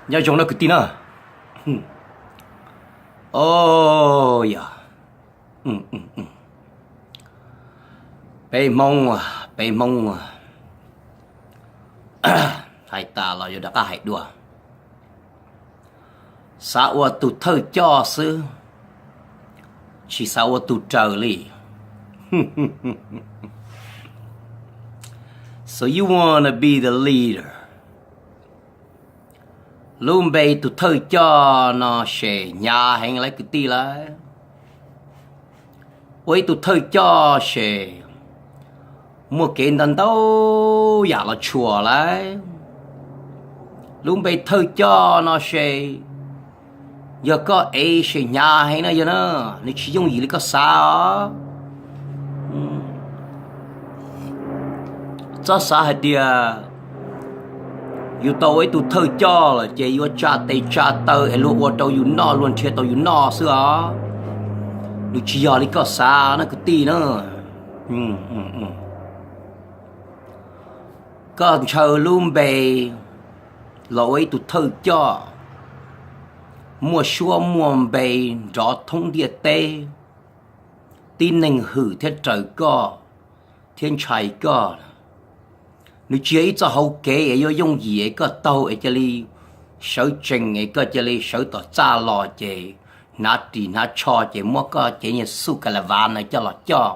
Nyob zoo na kwv tij na. O, yog, peb Hmoob, peb Hmoob hais tas los yuav rov qab hais dua. Xav ua tus thawj coj xwb, tsis xav ua tus raws li. So you wanna be the leader? Lub npe tus thawj coj no ces hnyav heev lawm kwv tij lawm. Ua ib tug thawj coj ces muaj kev ntau ntau yam los tshuam lawm. Lub npe thawj coj no ces yog koj ev ces hnyav heev na yog na, nws tsis yooj yim li koj xav os. Txhob xav hais tias yus tau ua ib tug thawj coj lawm ces yuav tsa tes tsa taw es luag ua rau yus noj, luag nrhiav tau yus noj xwb os. Nws tsis yog li koj xav na kwv tij na. Koj ntshaw lub npe los ua ib tug thawj coj, muaj suab muaj npe nrov thoob ntiaj teb, tib neeg hwm thiab raws koj thiab ntshai koj. Nws tsis yog ib txoj hauv kev es yuav yooj yim es koj taug es cia li sawv tsees es koj cia li sawv tom txaj los ces hnav ris hnav tsho ces muab koj cev niag xuj ka la vav no coj los coj,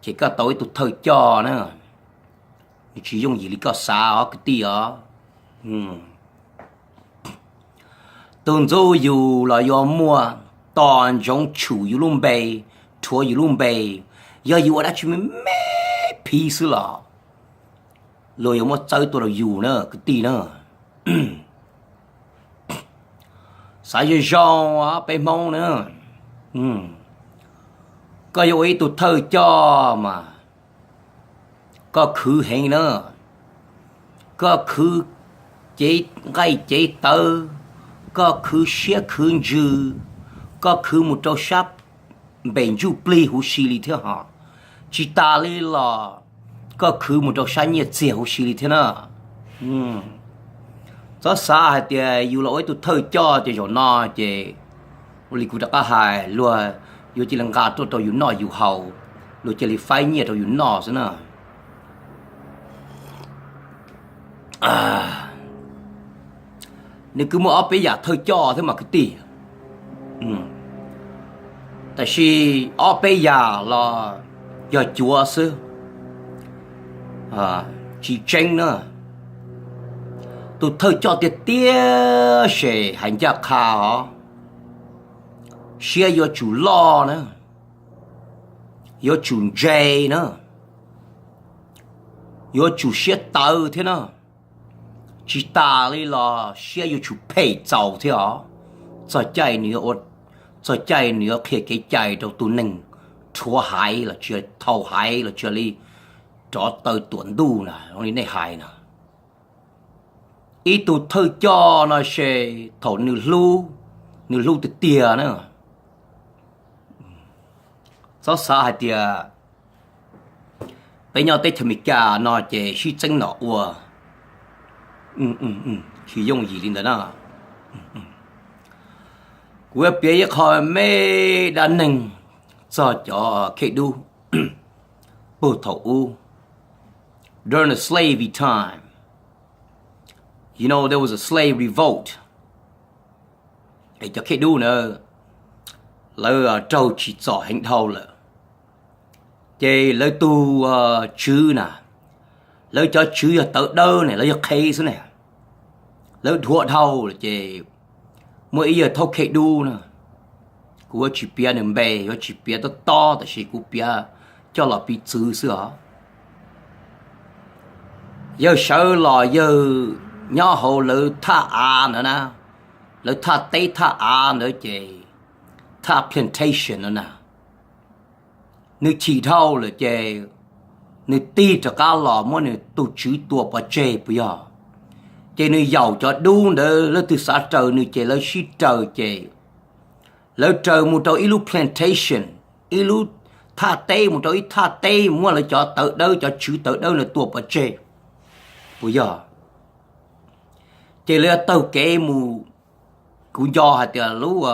ces koj tau ib tug thawj coj na. Nws tsis yooj yim li koj xav os kwv tij os. Tus ntxub yus los yuav muaj, tos ntsoov tshum yus lub npe, rhuav yus lub npe. Yog yus ua dab tsi me me phiv xwb los luag yuav muab txawb tuaj rau yus na kwv tij na. Xav zoo zoo os peb Hmoob na. Koj yuav ua ib tug thawj coj mas koj khwv heev na. Koj khwv cev nqaij cev tawv, koj khwv siab khwv ntsws, koj khwv mus rau sab npem ntsuj plig huv si li thiab hos. Tsis tas li los koj khwv mus rau sab nyiaj txiag huv si li thiab na. Txhob xav hais tias yus los ua ib tug thawj coj ces zaum no ces ua li kuv rov qab hais, luag yuav cia li nqa tuaj rau yus noj yus haus, luag cia li faib nyiaj rau yus noj xwb na. Nws kuj muaj ob peb yam thawj coj thiab mas kwv tij. Tab sis ob peb yam los yog cuav xwb, tsis tseeb na. Tus thawj coj tiag tiag ces hais ncaj qha os, siab yuav tsum loj na, yuav tsum ntse na, yuav tsum siab tawv thiab na. Tsis tas li los siab yuav tsum phem txaus thiab os. Txog caij nws yuav, txog caij nws yuav qhia kev cai rau tus neeg rhuav haiv los tsis, thau haiv los tsis li, rov taw tuam ntuj na zoo li nej hais na. Ib tug thawj coj no ces thaum nws hlub, nws hlub tiag tiag na, txhob xav hais tias peb nyob teb chaws Amelikas no ces sib txeeb nom ua, tsis yooj yim li ntawd na. Kuv yuav piav ib qho me dab neeg txog cov Khej Dub puag thaum ub, during the slavery time, you know, there was a slave revolt. Cov Khej Dub na, lawv raug tsim txom heev dhau lawm, ces lawv tus tswv na, lawv cov tswv yog tawv dawb ne, lawv yog qhev xwb ne, lawv dhuav dhau lawm ces muaj ib yawg thaub Khej Dub na, kuv yuav tsis piav nws npe, yuav tsis piav tob tob, tab sis kuv piav coj los piv txwv xwb os. Yawg sawv los yawg nyob hauv lawv thaj av ntawd na, lawv thaj teb thaj av ntawd ces thaj plantation no na, nws chim dhau lawm ces nws tig rov qab los muab nws tus tswv tua pov tseg puas yog? Ces nws yaum cov dub ntawd, leej twg xav raws nws ces lawv sib raws ces lawv raws mus rau ib lub plantation, ib lub thaj teb, mus rau ib thaj teb muab lawv cov tawv dawb, cov tswv tawv dawb ntawd tua pov tseg puas yog? Ces lawv yuav taug kev mus, kuv nco hais tias lub,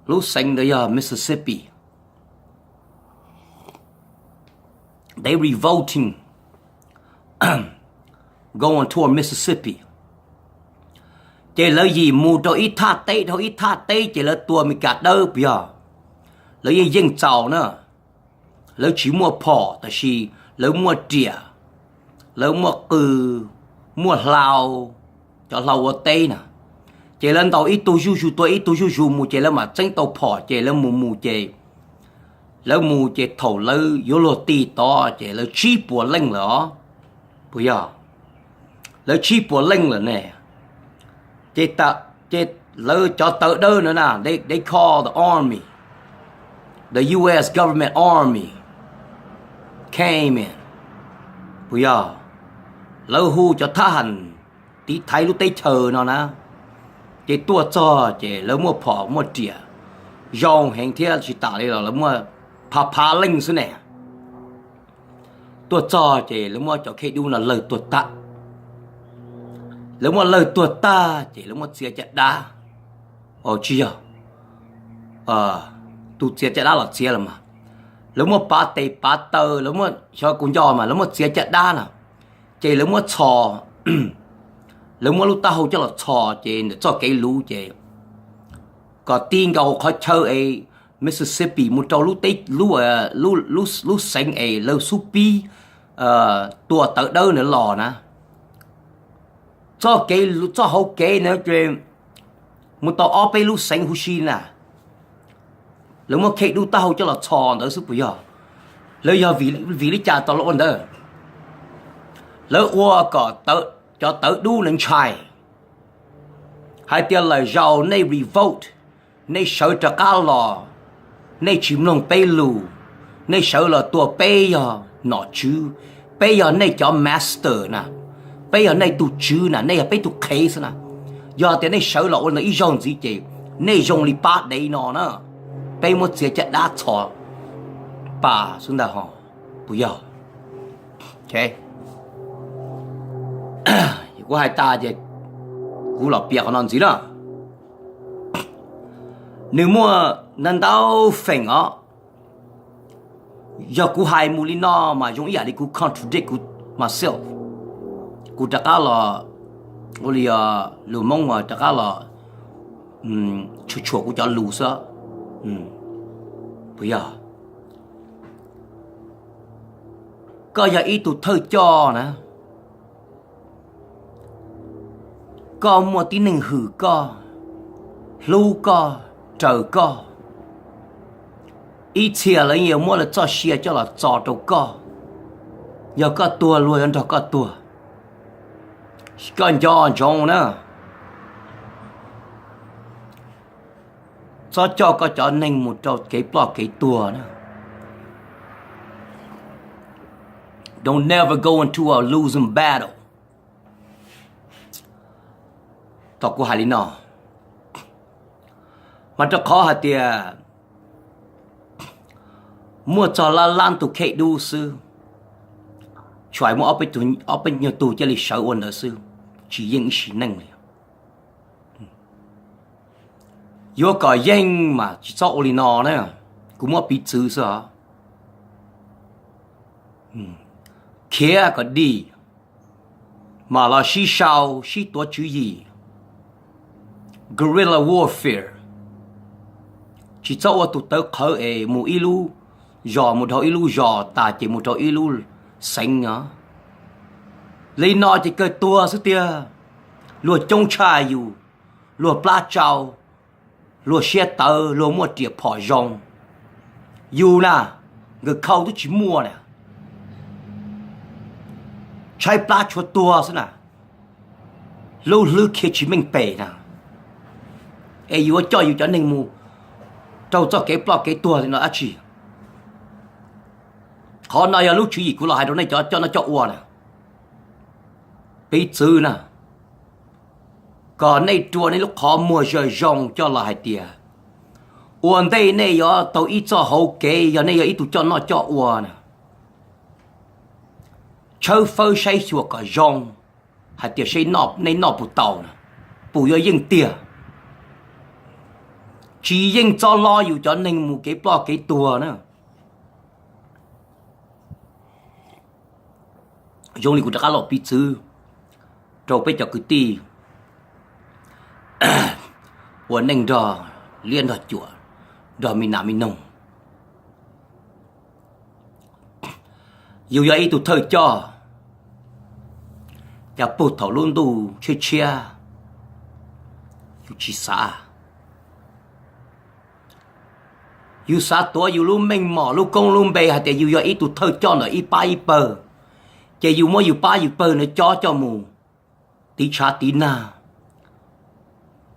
lub xeev ntawd yog Mississippi. They revolting going toward Mississippi. Ces lawv yim mus rau ib thaj teb, rau ib thaj teb ces lawv tua Meskas dawb puas yog? Lawv yeej yeej txaus na. Lawv tsis muaj phom tab sis lawv muaj riam, lawv muaj qws, muaj hlau, cov hlau ua teb na. Ces lawv ntaus ib tug zuj zus tua ib tug zuj zus mus ces lawv mam txeeb tau phom ces lawv mus mus ces, lawv mus ces thaum lawv yuav luag ti tod ces lawv tsib puas leej lawm os. Puas yog? Lawv tsib puas leej lawm ne. Ces, ces lawv cov tawv dawb no na, they, they call the army, the U S government army came in. Puas yog? Lawv hu cov thab ham tiv thaiv lub teb chaws no na, ces tuaj txog ces lawv muaj phom muaj riam zoo heev thiab tsis tas li los lawv muaj phav phav leej xwb ne. Tuaj txog ces lawv muab cov khej dub no lawg tuag tag. Lawv muab lawg tuag tag ces lawv muab txiav caj dab. Tsis yog, tus txiav caj dab los txiav los mas, lawv muab pav tes pav taw, lawv muab, xyov kuv nco mas lawv muab txiav caj dab no, ces lawv muab txhos, lawv muab lub taub hau coj los txhos ces ntawm txoj kev luv ces kom ti nkaus qhov chaw es Mississippi mus rau lub teb, lub, lub xeev es lawv xub pib tua tawv dawb ntawd los na. Txoj kev, txoj hauv kev ntawd ces mus tau ob peb lub xeev huv si na. Lawv muab khej dub taub hau coj los txhos ntawd xwb puas yog? Lawv yog vim li cas tau los ua ntawd? Lawv ua kom cov tawv dub ntawd ntshai hais tias lwm zaus nej revolt, nej sawv rov qab los, nej tsis mloog peb lus, nej sawv los tua peb yog nom tswv, peb yog nej cov master na, peb yog nej tus tswv na, nej yog peb tus qhev xwb na. Yog tias nej sawv los ua ntawd ib zaug ntxiv ces nej zoo li pab dev no na, peb muab txiav caj dab txhos pas xwb ntag ho, puas yog? Kuv hais tas ces kuv los piav qhov no ntxiv na. Nws muaj ntau ntau feem os. Yog kuv hais mus li no mas zoo ib yam li kuv contradict kuv myself. Kuv rov qab los, ua li lus Hmoob mas rov qab los tshuam tshuam kuv cov lus xwb. Puas yog? Koj yog ib tug thawj coj na, koj muaj tib neeg hwm koj, hlub koj, raws koj. Ib txhia lawv yeej yuav muab lawv txoj sia coj los txo rau koj. Yog koj tuag luag yuav nrog koj tuag. Koj nco ntsoov na, txhob coj koj cov neeg mus rau kev ploj kev tuag na. Don't never go into a losing battle. Tau kuv hais li no, mas rau qhov hais tias muaj txog lab lab tus khej dub xwb, tsuas muaj ob peb nyuag tug cia li sawv ua ntawd xwb, tsis yeej ib sim neej li. Yuav kom yeej mas tsis txhob ua li no na, kuv muab piv txwv xwb os. Khiav kom dim, mam los sib sau sib tuav tswv yim, guerrilla warfare. Tsis txhob ua tus tawv qhawv es mus ib lub zos mus dhau ib lub zos tas ces mus rau ib lub xeev os. Li no ces kawg tuag xwb tiag. Luag coob tshaj yus, luag plab tsau, luag siab tawv, luag muaj riam phom zoo. Yus na, nkawd khau twb tsis muaj na, tshaib plab tshuav tuag xwb na, lub hlwb khiav tsis meej pem na, es yuav coj yus cov neeg mus rau txoj kev ploj kev tuag li no dab tsi? Qhov no yog lub tswv yim kuv los hais rau nej cov coj noj coj ua na, piv txwv na, kom nej rua nej lub qhov muag zoo zoo coj los hais tias ua ntej nej yuav tau ib txoj hauv kev, yog nej yog ib tug coj noj coj ua na, tshawb fawb saib xyuas kom zoo, hais tias seb nej noj puas tau na, puas yuav yeej tiag. Tsis yeej txob hlob yus cov neeg mus kev ploj kev tuag na. Zoo li kuv rov qab los piv txwv rau peb cov kwv tij ua neej nrog liab nrog cuam, nrog me nas me noog. Yus yog ib tug thawj coj, cas puag thaum lub ntuj tshiab tshiab yus tsis xav. Yus xav tuav yus lub meej mom lub koob lub npe hais tias yus yog ib tug thawj coj ntawm ib pab ib pawg, ces yus muab yus pab yus pawg no cob coj mus tiv tshav tiv nag,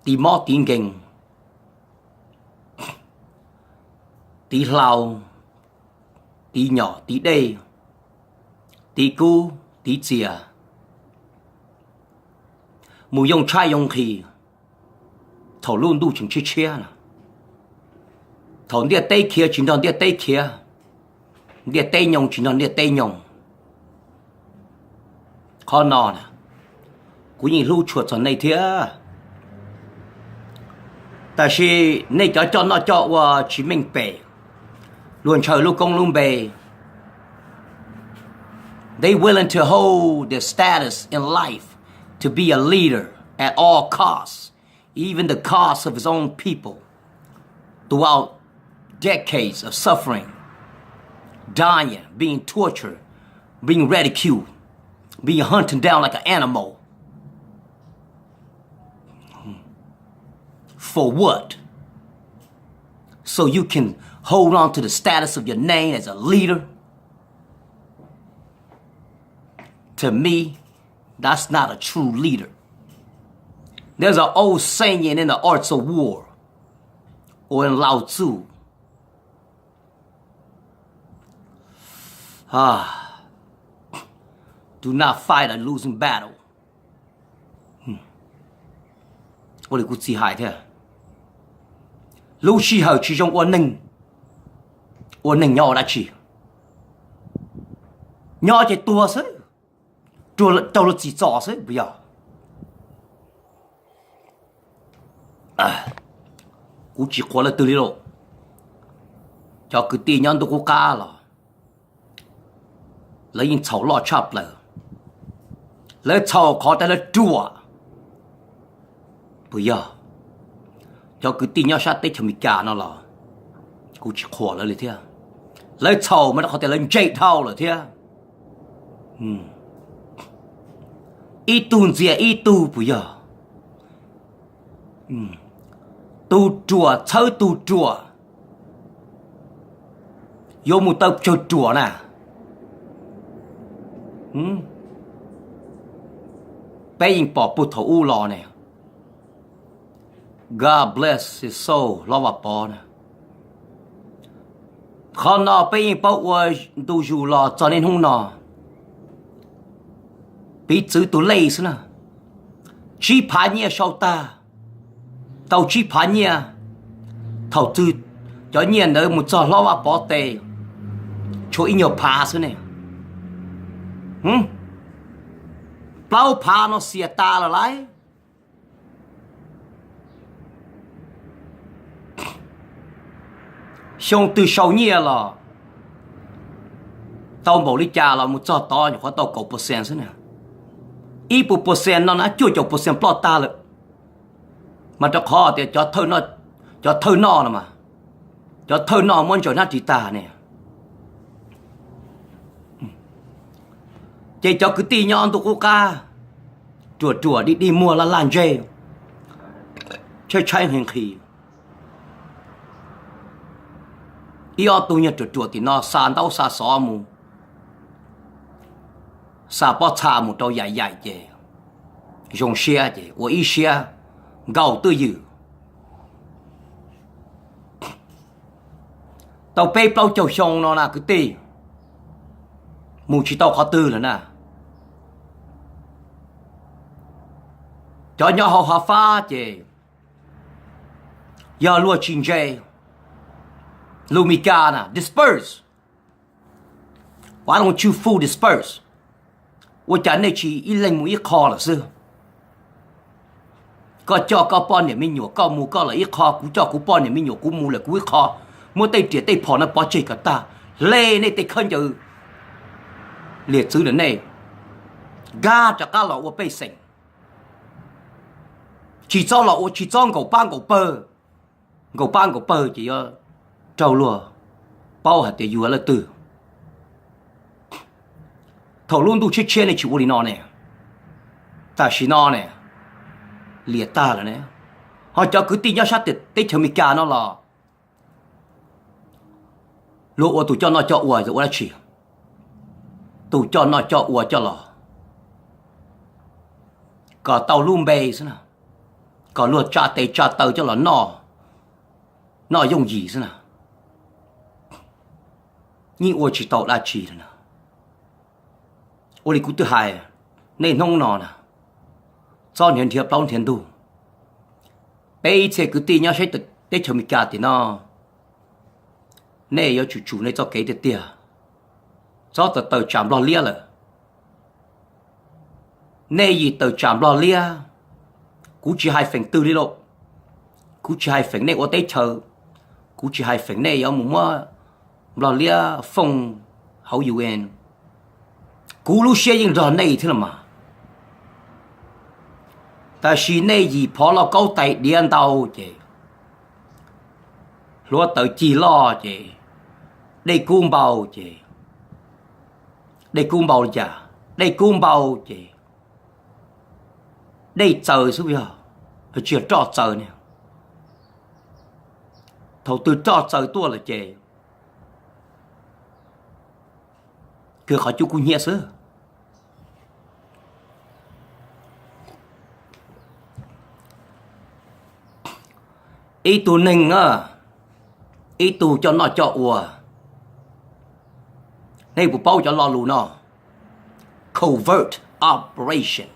tiv mob tiv nkees, tiv hlau, tiv nyom tiv dej, tiv kub tiv txias, mus yoo tshaib yoo nqhis thaum lub ntuj tseem tshiab tshiab na. Thaum ntiaj teb khiav tsis nrog ntiaj teb khiav, ntiaj teb nyoog tsis nrog ntiaj teb nyoog. Qhov no na, kuv yeej hlub tshua txog nej thiab. Tab sis nej cov coj noj coj ua tsis meej pem, luag ntshaw lub koob lub npe, they willing to hold their status in life, to be a leader at all costs, even the cost of his own people, throughout decades of suffering, dying, being tortured, being ridiculed, being hunted down like an animal. For what? So you can hold on to the status of your name as a leader? To me, that's not a true leader. There's an old saying in the arts of war, or in Lao Tzu, ah, do not fight a losing battle. Ua li kuv txiv hais thiab, lub sij hawm tsis zoo ua neeg, ua neeg nyob ua dab tsi? Nyob ces tuag xwb, raug luag txim txom xwb puas yog? Kuv tsis qhuas leej twg li lauj. Cov kwv tij nyob ntuj qub qab los lawv yeej txhaum loj tshaj plaws. Lawv txhaum qhov tias lawv ruam puas yog? Cov kwv tij nyob sab teb chaws Amelikas no los kuv tsis qhuas lawv li thiab. Lawv txhaum mas rau qhov tias lawv ntse dhau lawm thiab. Ib tug ntxias ib tug puas yog? Tus ruam txhawb tus ruam, yuav mus taw tsawg ruam na. Peb yeej pom puag thaum ub los ne, God bless his soul, Hlob Vaj Pov na. Qhov no peb yeej paub ua ntu zus los txog niaj hnub no. Piv txwv tus lej xwb na, tsib phav nyiaj sau tag, tau tsib phav nyiaj, thaum twg cov nyiaj ntawd mus txog Hlob Vaj Pov tes, tshuav ib nyuag phav xwb ne. Plaub phav no xiam tas lawm lauj. Xyoo twg sau nyiaj los tau npaum li cas los mus txog tod nyuam qhuav tau kaum percent xwb na. Ib puas percent no na cuaj caum percent ploj tag lawm. Mas rau qhov tias cov thawj noj no mas, cov thawj noj muab ntsaws hnab ris tag ne. Ces cov kwv tij nyob ntuj qub qab, ruam ruam dig dig muag laj laj ntseg, tshaib tshaib nqhis nqhis, ib ob tug nyuag ruam ruam tim no xa ntaub xa xov mus, xa pob txha mus rau yaim yaim ces zoo siab ces ua ib siab nkaum twj ywm. Tau peb plaub caug xyoo no na kwv tij, mus tsis tau qhov twg lawm na. Cov nyob hauv hav fab ces yog luag tsis ntse, lus Mis Kas na disperse. Why don't you fool disperse? Ua cas nej tsis ib leeg mus ib qho lawm xwb? Koj coj koj poj niam me nyuam koj mus koj lawm ib qho, kuv coj kuv poj niam me nyuam kuv mus lawm kuv ib qho, muab tej riam tej phom no pov tseg kom tag, hle nej tej khaub ncaws liam txwv ntawm nej, nkag rov qab los ua pej xeem. Tsis txhob los ua, tsis txhob nkaum pab nkaum pawg. Nkaum pab nkaum pawg ces yuav raug luag paub hais tias yus yog leej twg. Thaum lub ntuj tshiab tshiab nej tsis ua li no ne, tam sim no ne, liam tag lawm ne. Ho cov kwv tij nyob sab teb chaws Amelikas no los luag ua tus coj noj coj ua yog ua dab tsi? Tus coj noj coj ua coj los kom tau lub npe xwb na, kom luag tsa tes tsa taw coj los noj, noj yooj yim xwb na, yeej ua tsis tau dab tsi li na. Ua li kuv twb hais, nej hnub no na, txhob nrhiav nrhiav plaub nrhiav ntug. Peb ib txhia kwv tij nyob sab teb chaws Amelikas tim no, nej yuav tsum tsum nej txoj kev tiag tiag, txhob tawm tawm tsam Nplog liab lawm. Nej yim tawm tsam Nplog liab, kuv tsis hais feem twg li lauj, kuv tsis hais feem nej ua teb chaws, kuv tsis hais feem nej yuav mus muab Nplog liab foob hauv U N, kuv lub siab yeej nrog nej thiab los mas. Tab sis nej yim phov lauj kaub tais diav ntau ces, hluav taws cig loj ces, dej kub npau ces, dej kub npau li cas, dej kub npau ces dej txaws xwb yog, tsis yog roj txaws ne. Thaum twg roj txaws tuaj lawm ces kws qhov cub kub hnyiab xwb. Ib tug neeg, ib tug coj noj coj ua, nej puas paub cov lo lus no? Covert operation.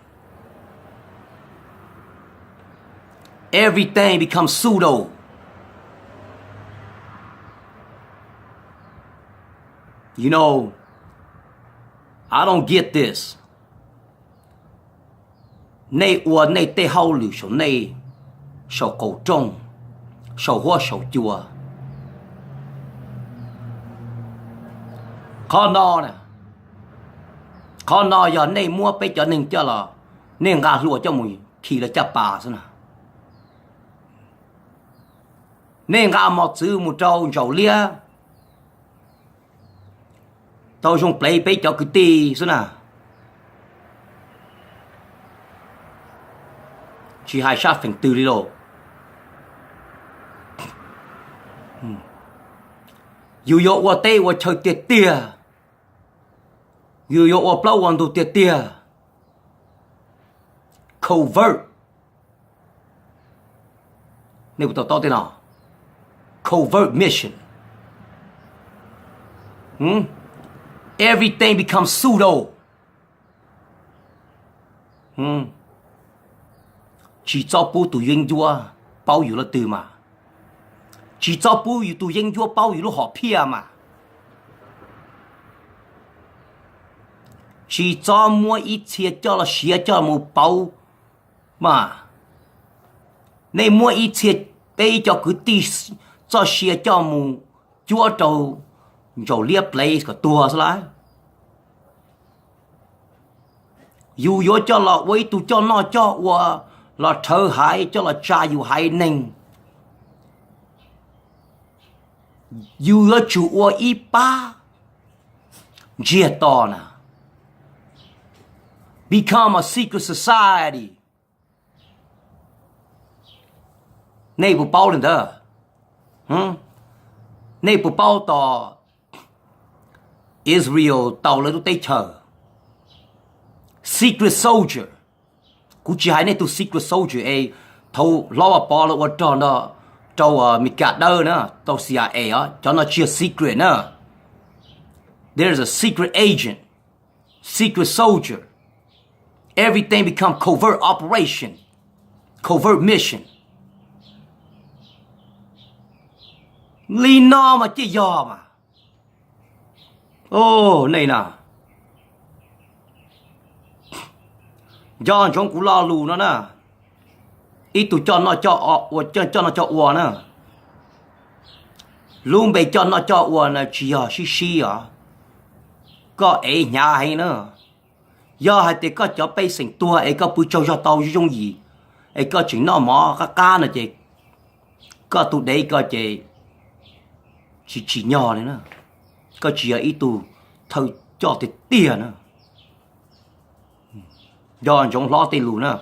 Everything becomes pseudo. You know, I don't get this. Nej ua nej tej hauj lwm saum nej, saum qaum rooj, saum huab saum cua. Qhov no, qhov no yog nej muab peb cov neeg coj los, nej nqa hlua coj mus khi lawv caj pas xwb na. Nej nqa mos txwv mus rau ntsaum liab tau zoo plev peb cov kwv tij xwb na. Tsis hais sab feem twg li lauj. Yus yuav ua teb ua chaw tiag tiag, yus yuav ua plaub ua ntug tiag tiag, covert. Nej puas to taub tej no? Covert mission. Everything becomes pseudo. Tsis txhob pub tus yeeb ncuab paub yus lub twg mas. Tsis txhob pub yus tus yeeb ncuab paub yus lub hom phiaj mas. Tsis txhob muab ib txhia coj los siav coj mus pauv mas. Nej muab ib txhia peb cov kwv tij txoj sia coj mus cuab rau ntsaum liab plev kom tuag xwb lawm. Yus yuav coj los ua ib tug coj noj coj ua, los rhawv haiv coj los tsa yus haiv neeg. Yus yuav tsum ua ib pab ntsiag to na, become a secret society. Nej puas paub li ntawd? Nej puas paub tos Israel tau lawv lub teb chaws? Secret soldier. Kuv tsis hais nej tus secret soldier es thaum hlob Vaj Pov lawv ua rog nto rau Meskas dawb na, tau C I A os, cov no tsis yog secret na. There is a secret agent, secret soldier. Everything become covert operation, covert mission. Li no mas cij yog mas. Nej na, Nco ntsoov kuv lo lus no na, ib tug coj noj coj ua na. Lub npe coj noj coj ua no tsis yog sib sib os, koj ev hnyav heev na. Yog hais tias koj cov pej xeem tuag es koj pw tsaug zog tau yooj yim, es koj tseem noj mov qab qab no ces koj tus dev ko ces tsis tsim nyog li na. Koj tsis yog ib tug thawj coj tiag tiag na. Nco ntsoov hlob tej lus na.